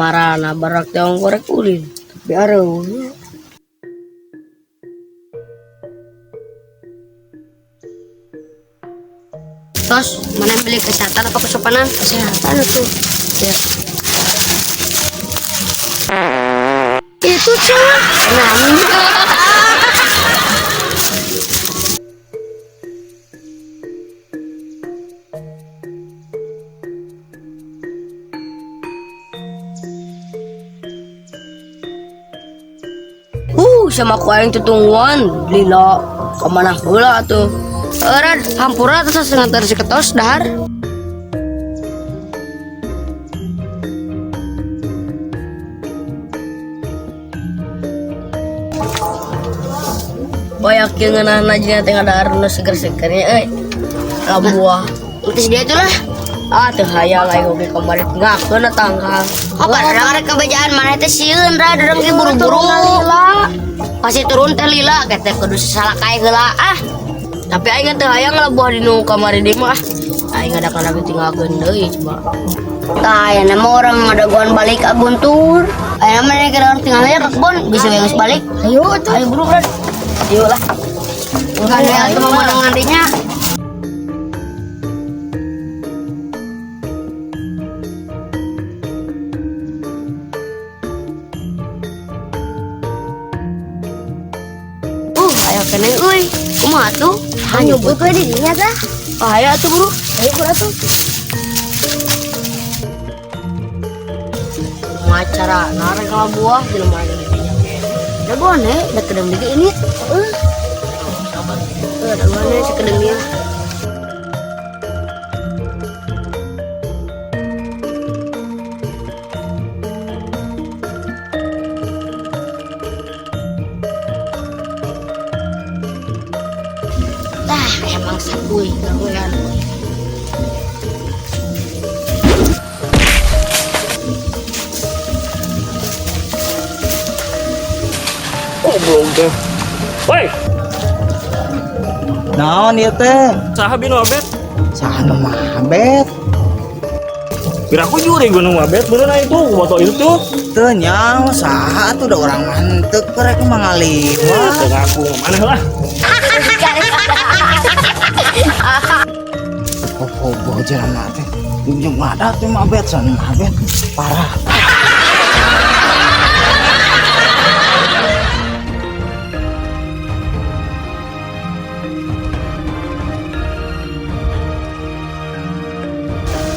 Kamarana barak teh ongko rek ulin. Tapi areuh. Tos, mana beli kesehatan apa kesopanan? Kesehatan itu. Ya. Itu cuy. Nah, Sama ku aing tutungguan lila kemana heula tuh. Rad, hampura terus nganter si ketos dahar. Banyak yang ngeunahna jeung teh ngadahar nu seger-segernya euy. Lah buah. Terus dia itulah. Ah, teu hayang aing oge kamari ngakeun tangkal. Apa orang rek kebejaan mana teh sieun rad urang ge buru-buru. Pasti turun teh lila teh kudu sasalakae heula ah. Tapi aing teu hayang lah buah di nu kamari di mah. Aing ada kana tinggalkeun deui coba. Tah, aya nama orang ngadaguan balik ke Guntur. Aya nama nih orang tinggal aja ke kebun, bisa geus balik. Ayo tuh. Ayo buru Rad. Ayo lah. Kan ya tuh mau ngantinya. Ayo kene euy. Kumaha tuh? Nyebut we di dinya tah. Ah, ayo atuh buru. Ayo buru atuh. Kumaha cara narek kalau buah jelema di dinya ge. Dagoan eh, da kedeng deui ini. Heeh. Dagoan eh sakedeng dia. Tah, emang sapuy gawean. Oh, belum teh. Woi, Naon ieu teh? saha bin Wabet? Saha nu mabet? Piraku juri gunung Wabet bener nah itu foto itu tuh. Teu nyaho saha atuh da urang mantep rek mah ngaliwat. Teu ngaku maneh lah. Oh, oh, jelema teh. Jeung ada teh mabet sana mabet. Parah.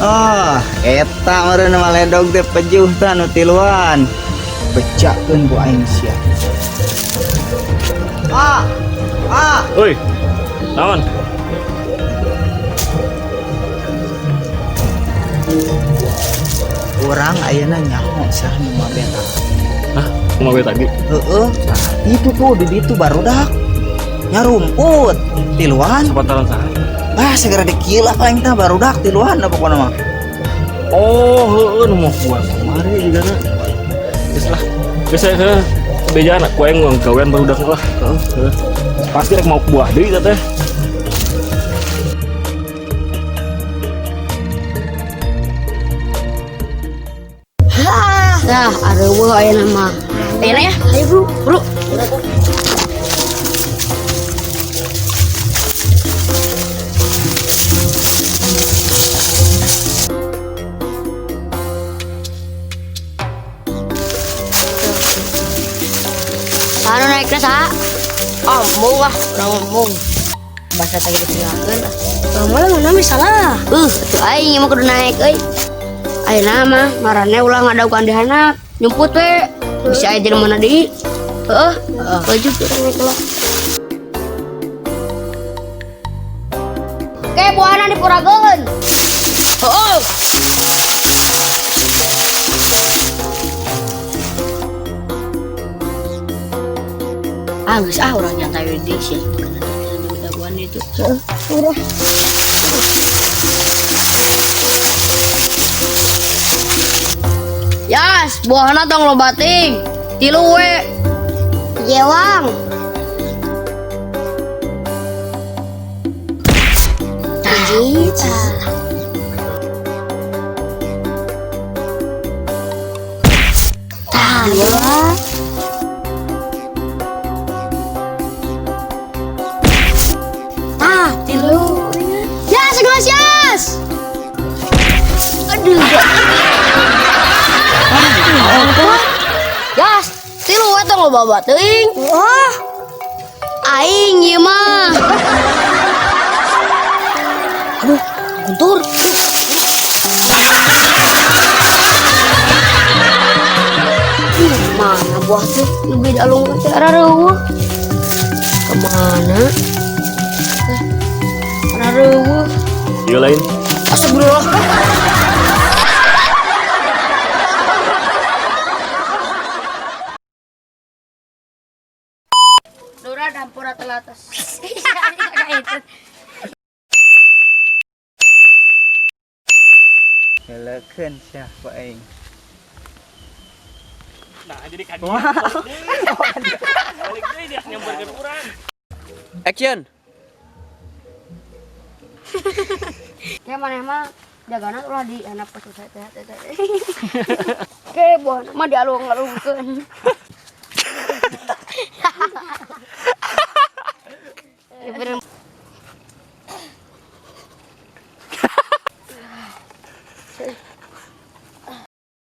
Ah, eta meureun maledog teh pejuh tah nu tiluan. Becakeun ku aing sia. Ah. Ah. Woi. Naon? Urang ayeuna nyaho saha nu mabet. Hah, mabet tadi. Heeh, itu tuh di ditu barudak. Nyarumput tiluan. Sepantaran saha? Ah, segera dikieu lah paling tah barudak tiluan lah pokona mah. Oh, heeh nu mau buah kamari juga na. Geus lah. Geus heuh. Bejaan ku aing gawean barudak lah. Heeh. Pasti rek mau buah deui teh. Tah, areueuh ayeuna mah. Ayeuna ya, ayo bro, bro. Saha naikna saha? Ah, embung ah, urang embung. Bahasa tadi ditinggalkeun ah. Kamu mana misalnya? Tuh aing mah kudu naik euy. Ayeuna mah marane ulah ngadaguan di handap. Nyumput we. Bisa aja jelema mana deui. Heeh, baju urang naik lah. Oke, buahna dipurageun. Heeh. Ah, geus ah urang nyantai we deui sia. Daguan itu. Udah. Yas, buahna tong loba ting. Tilu we. Jewang. Hiji, tah. Tah, 2. Tah, 3. Ya, segelas yas. Aduh. Yas, 3 eta loba teuing. Wah. Aing ieu mah. Aduh, guntur. Mana buah tuh lebih alung teh arareueuh. Kemana? Eh, arareueuh. Ieu lain. Astagfirullah. Dora dampura telatas. Heulekeun sia ku aing. Nah, jadi kaget. Balik deui dia nyamperkeun urang. Action. Kayak maneh mah jagana ulah di handap pas teh teh teh. Oke, buah mah dialung-alungkeun.